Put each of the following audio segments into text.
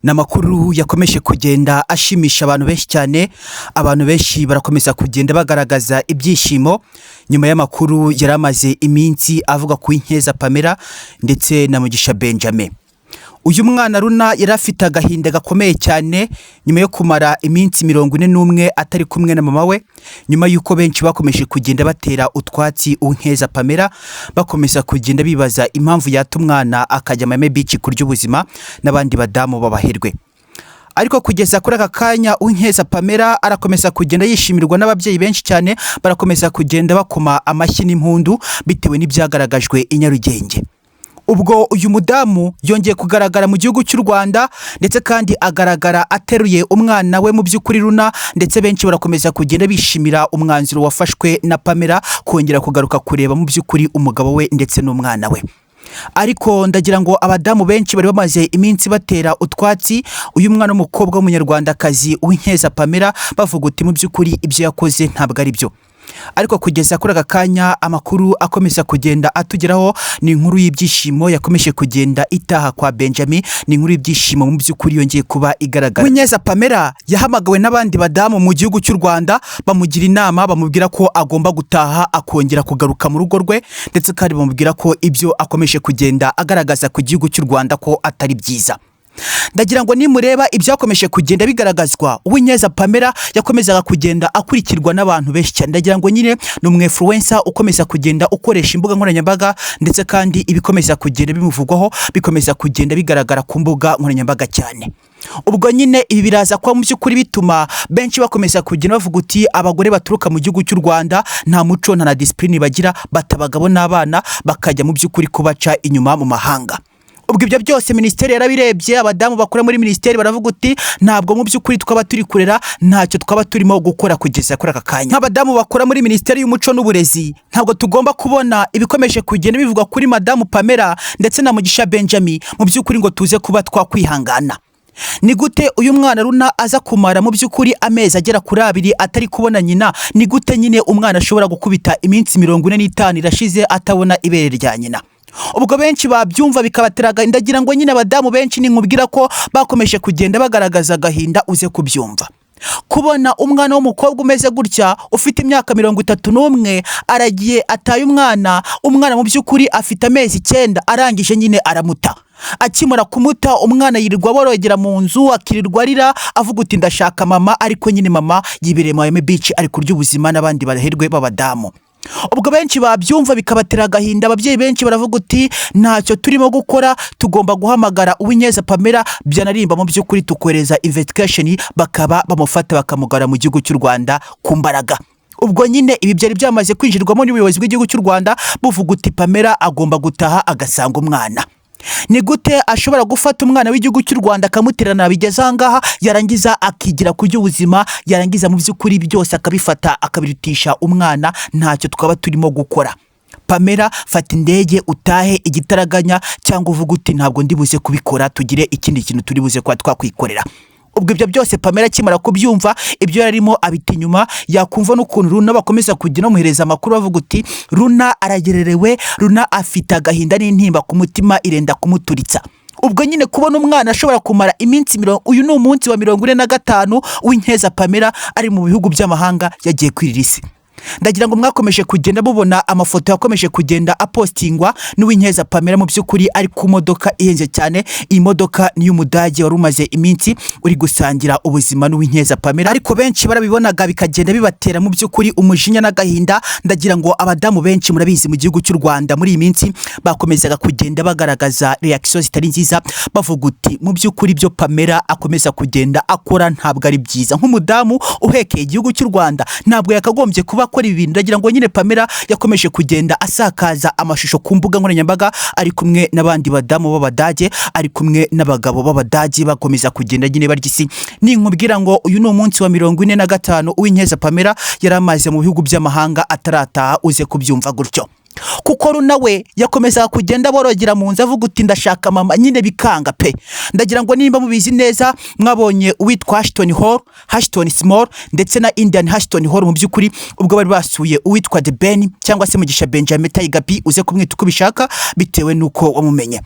Ni amakuru yakomeje kugenda ashimisha abantu benshi cyane. Abantu benshi barakomeza kugenda bagaragaza ibyishimo nyuma y'amakuru yari amaze iminsi avuga ku Inkeza Pamela ndetse na Mugisha Benjamin. Uyu mwana Runa yari afite agahinda gakomeye cyane nyuma yo kumara iminsi 41 atari kumwe na mama we, nyuma y'uko benshi bakomeje kugenda batera utwatsi Uwinkeza Pamela, bakomeza kugenda bibaza impamvu yata umwana akajya Miami Beach kurya ubuzima n'abandi badamu b'abaherwe. Ariko kugeza kuri aka kanya, Uwinkeza Pamela arakomeza kugenda yishimirwa n'ababyeyi benshi cyane, barakomeza kugenda bakoma amashyi n'impundu bitewe n'ibyagaragajwe i Nyarugenge. Ubwo uyu mudamu yongeye kugaragara mu gihugu cy'u Rwanda, ndetse kandi agaragara ateruye umwana we mu by'ukuri Runa, ndetse benshi barakomeza kugenda bishimira umwanzuro wafashwe na Pamela kongera kugaruka kureba mu by'ukuri umugabo we ndetse n'umwana we. Ariko ndagira ngo abadamu benshi bari bamaze iminsi batera utwatsi uyu mwana w'umukobwa w'umunyarwandakazi Uwinkeza Pamela, bavuga uti mu by'ukuri ibyo yakoze ntabwo ari byo. Ariko kugeza kuri aka kanya, amakuru akomeza kugenda atugeraho ni inkuru y'ibyishimo yakomeje kugenda itaha kwa Benjamin. Ni inkuru y'ibyishimo mu by'ukuri yongeye kuba igaragara. Uwinkeza Pamela yahamagawe n'abandi badamu mu gihugu cy'u Rwanda, bamugira inama, bamubwira ko agomba gutaha akongera kugaruka mu rugo rwe, ndetse kandi bamubwira ko ibyo akomeje kugenda agaragaza ku gihugu cy'u Rwanda ko atari byiza. Ndagira ngo nimureba ibyakomeje kugenda bigaragazwa, Uwinkeza Pamela yakomezaga kugenda akurikirwa n'abantu benshi cyane. Ndagira ngo nyine ni umu influencer ukomeza kugenda ukoresha imbuga nkoranyambaga, ndetse kandi ibikomeza kugenda bimuvugwaho bikomeza kugenda bigaragara ku mbuga nkoranyambaga cyane. Ubwo nyine ibi biraza kuba mu by'ukuri bituma benshi bakomeza kugenda bavuga uti abagore baturuka mu gihugu cy'u Rwanda nta muco, nta na discipline bagira, bata abagabo n'abana bakajya mu by'ukuri kubaca inyuma mu mahanga. Ubwo ibyo byose minisiteri yarabirebye, abadamu bakora muri minisiteri baravuga uti ntabwo mu by'ukuri twaba turi kurera, ntacyo twaba turimo gukora kugeza kuri aka kanya. Nk'abadamu bakora muri Minisiteri y'Umuco n'Uburezi, ntabwo tugomba kubona ibikomeje kugenda bivugwa kuri Madamu Pamela ndetse na Mugisha Benjamin mu by'ukuri ngo tuze kuba twakwihangana. Ni gute uyu mwana Runa aza kumara mu by'ukuri amezi agera kuri 2 atari kubona nyina? Ni gute nyine umwana ashobora gukubita iminsi 45 irashize atabona ibere rya nyina? Ubwo benshi babyumva bikabatera agahinda. Ndagira ngo nyine abadamu benshi ninkubwira ko bakomeje kugenda bagaragaza agahinda uze kubyumva. Kubona umwana w'umukobwa umeze gutya, ufite imyaka 31, aragiye ataye umwana, umwana mu by'ukuri afite amezi 9, arangije nyine aramuta. Akimara kumuta, umwana yirirwa aborogera mu nzu, akirirwa arira avuga uti ndashaka mama, ariko nyine mama yibereye Miami Beach ari kurya ubuzima n'abandi baherwe b'abadamu. Ubwo benshi babyumva bikabatera agahinda. Ababyeyi benshi baravuga uti ntacyo turimo gukora, tugomba guhamagara Uwinkeza Pamela, byanarimba mu by'ukuri tukohereza investigation, bakaba bamufata bakamugarura mu gihugu cy'u Rwanda ku mbaraga. Ubwo nyine ibi byari byamaze kwinjirwamo n'ubuyobozi bw'igihugu cy'u Rwanda, buvuga uti Pamela agomba gutaha agasanga umwana. Ni gute ashobora gufata umwana w'igihugu cy'u Rwanda akamuterana bigeze aha ngaha, yarangiza akigira ku by'ubuzima, yarangiza mu by'ukuri byose akabifata akabirutisha umwana? Ntacyo twaba turimo gukora. Pamela, fata indege utahe igitaraganya, cyangwa uvuge uti ntabwo ndi buze kubikora, tugire ikindi kintu turi buze kuba twakwikorera. Ubwo ibyo byose Pamela akimara kubyumva, ibyo yarimo abita inyuma, yakumva n'ukuntu Runa bakomeza kujya bamuhereza amakuru bavuga uti Runa aragererewe, Runa afite agahinda n'intimba ku mutima irenda kumuturitsa. Ubwo nyine kubona umwana ashobora kumara iminsi mirongo, uyu ni umunsi wa 45 w'Inkeza Pamela ari mu bihugu by'amahanga yagiye kwirira isi. Ndagira ngo mwakomeje kugenda mubona amafoto yakomeje kugenda apostingwa n'Uwinkeza Pamela mu by'ukuri ari ku modoka ihenze cyane. Iyi modoka ni iy'Umudage wari umaze iminsi uri gusangira ubuzima n'Uwinkeza Pamela, ariko benshi barabibonaga bikagenda bibatera mu by'ukuri umujinya n'agahinda. Ndagira ngo abadamu benshi murabizi mu gihugu cy'u Rwanda muri iyi minsi bakomezaga kugenda bagaragaza reaction zitari nziza, bavuga uti mu by'ukuri ibyo Pamela akomeza kugenda akora ntabwo ari byiza. Nk'umudamu uhekeye igihugu cy'u Rwanda, ntabwo yakagombye kuba akora ibi bintu. Ndagira ngo nyine Pamela yakomeje kugenda asakaza amashusho ku mbuga nkoranyambaga ari kumwe n'abandi badamu b'Abadage, ari kumwe n'abagabo b'Abadage, bakomeza kugenda nyine barya isi. Ninkubwira ngo uyu ni umunsi wa 45 Uwinkeza Pamela yari amaze mu bihugu by'amahanga atarataha, uze kubyumva gutyo, kuko Runa we yakomezaga kugenda aborogera mu nzu avuga uti ndashaka mama, nyine bikanga pe. Ndagira ngo nimba mubizi neza, mwabonye uwitwa Ashton Hall, Ashton Small ndetse na Indian Ashton Hall mu by'ukuri ubwo bari basuye uwitwa The Ben cyangwa se Mugisha Benjamin Tiger B, uze kumwita uko ubishaka bitewe n'uko wamumenye.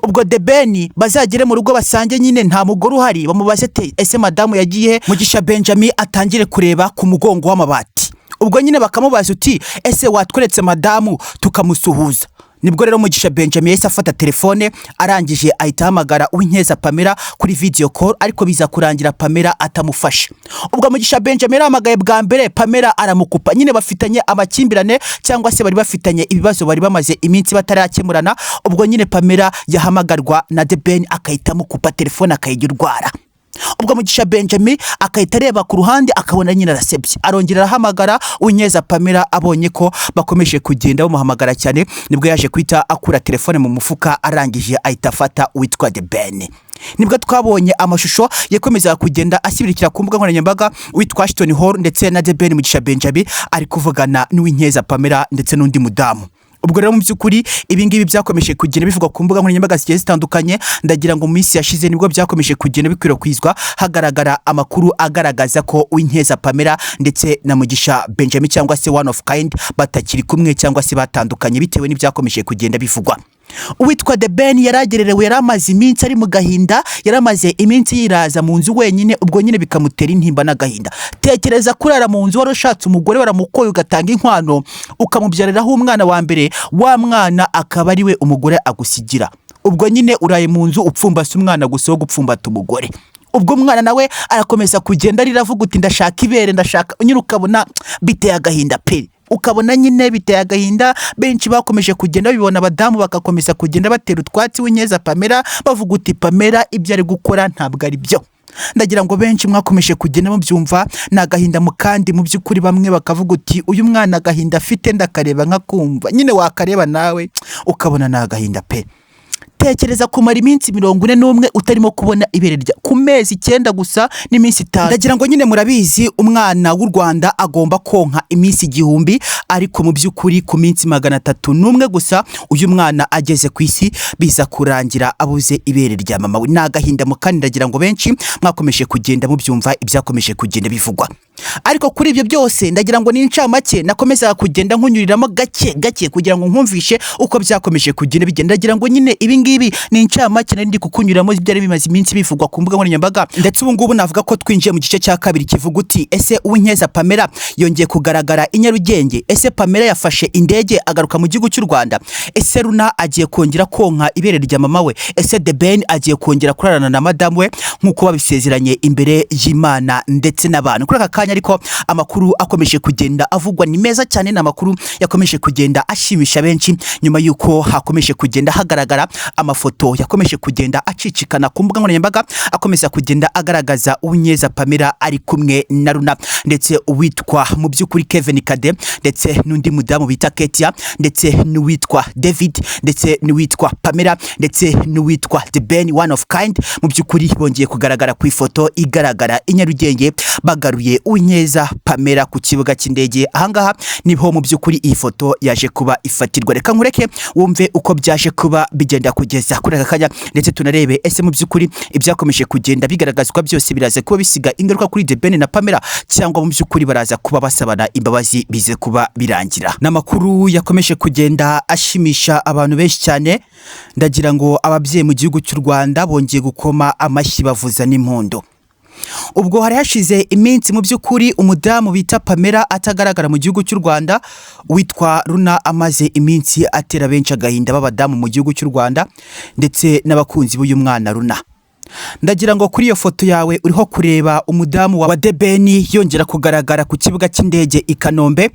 Ubwo The Ben bazagere mu rugo basange nyine nta mugore uhari, bamubaze ati: "Ese madamu yagiye he?" Mugisha Benjamin atangire kureba ku mugongo w'amabati. Ubwo nyine bakamubaza uti: "Ese watweretse madamu tukamusuhuza?" Nibwo rero Mugisha Benjamin yahise afata telefone, arangije ahita ahamagara Uwinkeza Pamela kuri video call, ariko biza kurangira Pamela atamufashe. Ubwo Mugisha Benjamin yarahamagaye bwa mbere, Pamela aramukupa. Nyine bafitanye amakimbirane cyangwa se bari bafitanye ibibazo, bari bamaze iminsi batarakemurana. Ubwo nyine Pamela yahamagarwa na The Ben akahita amukupa telefone, akayijya urwara. Ubwo Mugisha Benjamin akahita areba ku ruhande, akabona nyine arasebye, arongera arahamagara Uwinkeza Pamela. Abonye ko bakomeje kugenda bamuhamagara cyane, nibwo yaje guhita akura telefone mu mufuka, arangije ahita afata uwitwa The Ben. Nibwo twabonye amashusho yakomezaga kugenda asibirikira ku mbuga nkoranyambaga, witwa Ashton Hall ndetse na The Ben Mugisha Benjamin ari kuvugana n'Uwinkeza Pamela ndetse n'undi mudamu. Ubwo rero mu by'ukuri ibi ngibi byakomeje kugenda bivugwa ku mbuga nkoranyambaga zigiye zitandukanye. Ndagira ngo mu minsi yashize nibwo byakomeje kugenda bikwirakwizwa, hagaragara amakuru agaragaza ko Uwinkeza Pamela ndetse na Mugisha Benjamin cyangwa se One of Kind batakiri kumwe cyangwa se batandukanye, bitewe n'ibyakomeje kugenda bivugwa. Uwitwa The Ben yaragererewe, yari amaze iminsi ari mu gahinda, yari amaze iminsi yiraza mu nzu wenyine. Ubwo nyine bikamutera intimba n'agahinda. Tekereza kurara mu nzu wari ushatse umugore, waramukoye, ugatanga inkwano, ukamubyariraho umwana wa mbere, wa mwana akaba ari we umugore agusigira. Ubwo nyine uraye mu nzu upfumbase umwana gusa wo gupfumbata umugore. Ubwo umwana nawe arakomeza kugenda arira, avuga uti: "Ndashaka ibere, ndashaka." Nyine ukabona biteye agahinda pe, ukabona nyine biteye agahinda. Benshi bakomeje kugenda babibona, abadamu bagakomeza kugenda batera utwatsi Uwinkeza Pamela, bavuga uti: "Pamela ibyo ari gukora ntabwo ari byo." Ndagira ngo benshi mwakomeje kugenda mubyumva, ni agahinda mu kandi mu by'ukuri bamwe bakavuga uti: "Uyu mwana agahinda afite ndakareba nkakumva." Nyine wakareba nawe ukabona ni agahinda pe. Tekereza kumara iminsi 41 utarimo kubona ibere rya ku mezi 9 gusa n'iminsi 5. Ndagira ngo nyine murabizi, umwana w'u Rwanda agomba konka iminsi 1000, ariko mu by'ukuri ku minsi 301 gusa uyu mwana ageze ku isi, biza kurangira abuze ibere rya mama we. Ni agahinda mu kandi ndagira ngo benshi mwakomeje kugenda mubyumva ibyakomeje kugenda bivugwa. Ariko kuri ibyo byose, ndagira ngo ni incamake nakomezaga kugenda nkunyuriramo gake gake kugira ngo nkumvishe uko byakomeje kugenda bigenda. Ndagira ngo nyine ibi ngibi ni incamake nari ndi kukunyuramo byari bimaze iminsi bivugwa ku mbuga nkoranyambaga. Ndetse ubu ngubu navuga ko twinjiye mu gice cya kabiri kivuga uti: "Ese Uwinkeza Pamela yongeye kugaragara i Nyarugenge? Ese Pamela yafashe indege agaruka mu gihugu cy'u Rwanda? Ese Runa agiye kongera konka ibere rya mama we? Ese The Ben agiye kongera kurarana na madamu we nk'uko babisezeranye imbere y'Imana ndetse n'abantu?" Kuri aka kanya ariko amakuru akomeje kugenda avugwa ni meza cyane, ni amakuru yakomeje kugenda ashimisha benshi nyuma y'uko hakomeje kugenda hagaragara amafoto yakomeje kugenda acicikana ku mbuga nkoranyambaga, akomeza kugenda agaragaza Uwinkeza Pamela ari kumwe na Runa, ndetse uwitwa mu by'ukuri Kevin Kade, ndetse n'undi mudamu bita Ketia, ndetse n'uwitwa David, ndetse n'uwitwa Pamela, ndetse n'uwitwa The Ben One of Kind. Mu by'ukuri bongeye kugaragara ku ifoto igaragara i Nyarugenge bagaruye Uwinkeza Pamela ku kibuga cy'indege. Ahangaha niho mu by'ukuri iyi foto yaje kuba ifatirwa. Reka nkureke wumve uko byaje kuba bigenda kugeza kuri aka kanya, ndetse tunarebe ese mu by'ukuri ibyakomeje kugenda bigaragazwa byose biraza kuba bisiga ingaruka kuri The Ben na Pamela, cyangwa mu by'ukuri baraza kuba basabana imbabazi bize kuba birangira. Ni amakuru yakomeje kugenda ashimisha abantu benshi cyane. Ndagira ngo ababyeyi mu gihugu cy'u Rwanda bongeye gukoma amashyi, bavuza n'impundu. Ubwo hari hashize iminsi mu by'ukuri umudamu bita Pamela atagaragara mu gihugu cy'u Rwanda, witwa Runa amaze iminsi atera benshi agahinda b'abadamu mu gihugu cy'u Rwanda ndetse n'abakunzi b'uyu mwana Runa. Ndagira ngo kuri iyo foto yawe uriho kureba umudamu wa The Ben yongera kugaragara ku kibuga cy'indege i Kanombe,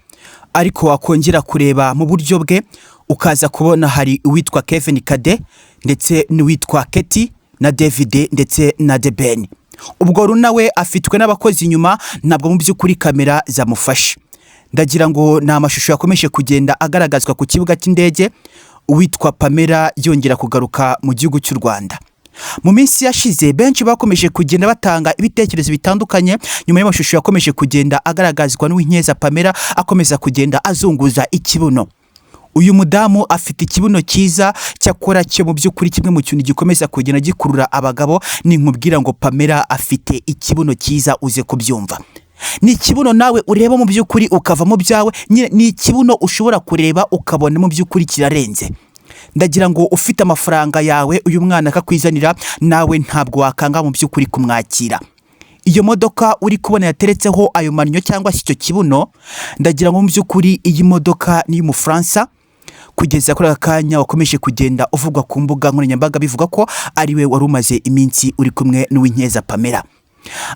ariko wakongera kureba mu buryo bwe ukaza kubona hari uwitwa Kevin Kade, ndetse n'uwitwa Keti na David, ndetse na The Ben. Ubwo Runa we afitwe n'abakozi inyuma, ntabwo mu by'ukuri kamera zamufashe. Ndagira ngo ni amashusho yakomeje kugenda agaragazwa ku kibuga cy'indege, uwitwa Pamela yongera kugaruka mu gihugu cy'u Rwanda. Mu minsi yashize benshi bakomeje kugenda batanga ibitekerezo bitandukanye nyuma y'amashusho yakomeje kugenda agaragazwa n'Uwinkeza Pamela akomeza kugenda azunguza ikibuno. Uyu mudamu afite ikibuno cyiza, cyakora cyo mu by'ukuri kimwe mu kintu gikomeza kugenda gikurura abagabo. Ninkubwira ngo Pamela afite ikibuno cyiza, uze kubyumva. Ni ikibuno nawe ureba mu by'ukuri ukava mu byawe nyine, ni ikibuno ushobora kureba ukabona mu by'ukuri kirarenze. Ndagira ngo ufite amafaranga yawe, uyu mwana akakwizanira, nawe ntabwo wakanga mu by'ukuri kumwakira. Iyo modoka uri kubona yateretseho ayo manyo cyangwa se icyo kibuno, ndagira ngo mu by'ukuri iyi modoka ni iy'Umufaransa. Kugeza kuri aka kanya wakomeje kugenda uvugwa ku mbuga nkoranyambaga, bivuga ko ari we wari umaze iminsi uri kumwe n'Uwinkeza Pamela.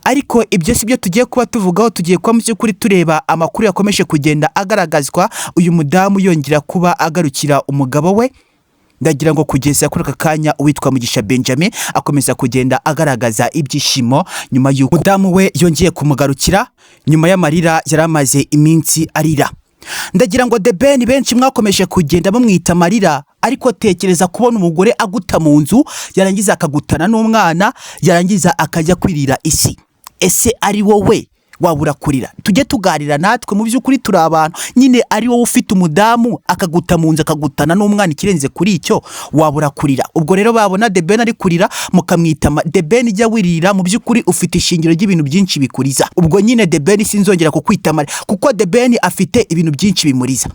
Ariko ibyo si byo tugiye kuba tuvugaho. Tugiye kuba mu by'ukuri tureba amakuru yakomeje kugenda agaragazwa, uyu mudamu yongera kuba agarukira umugabo we. Ndagira ngo kugeza kuri aka kanya uwitwa Mugisha Benjamin akomeza kugenda agaragaza ibyishimo nyuma y'uko umudamu we yongeye kumugarukira, nyuma y'amarira yari amaze iminsi arira. Ndagira ngo The Ben, benshi mwakomeje kugenda bamwita amarira, ariko tekereza kubona umugore aguta mu nzu, yarangiza akagutana n'umwana, yarangiza akajya kwirira isi. Ese ari wowe wabura kurira? Tujye tuganira natwe, mu by'ukuri turi abantu nyine. Ari wowe ufite umudamu akaguta mu nzu, akagutana n'umwana, ikirenze kuri icyo, wabura kurira? Ubwo rero babona The Ben ari kurira mukamwita The Ben ijya wirira. Mu by'ukuri ufite ishingiro ry'ibintu byinshi bikuriza. Ubwo nyine The Ben sinzongera kukwita amarira, kuko The Ben afite ibintu byinshi bimuriza.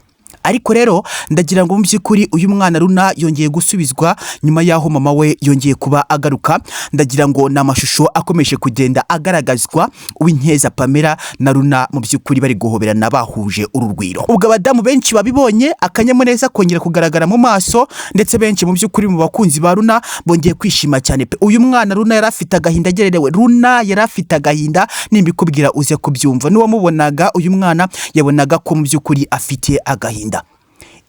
Ariko rero ndagira ngo mu by'ukuri uyu mwana Runa yongeye gusubizwa nyuma y'aho mama we yongeye kuba agaruka. Ndagira ngo ni amashusho akomeje kugenda agaragazwa Uwinkeza Pamela na Runa mu by'ukuri bari guhoberana, bahuje urugwiro. Ubwo abadamu benshi babibonye, akanyamuneza kongera kugaragara mu maso, ndetse benshi mu by'ukuri mu bakunzi ba Runa bongeye kwishima cyane pe. Uyu mwana Runa yari afite agahinda agererewe. Runa yari afite agahinda, nimbikubwira uze kubyumva. N'uwamubonaga uyu mwana yabonaga ko mu by'ukuri afite agahinda.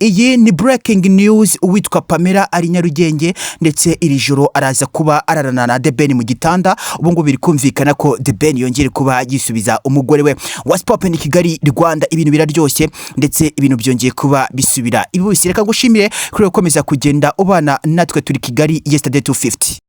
Iyi ni breaking news. Uwitwa Pamela ari Nyarugenge, ndetse iri joro araza kuba ararana na The Ben mu gitanda. Ubu ngubu biri kumvikana ko The Ben yongere kuba yisubiza umugore we wa Spop. Ni Kigali, Rwanda. Ibintu biraryoshye, ndetse ibintu byongeye kuba bisubira ibuse. Reka ngushimire kuri gukomeza kugenda ubana natwe. Turi Kigali Yesterday 250.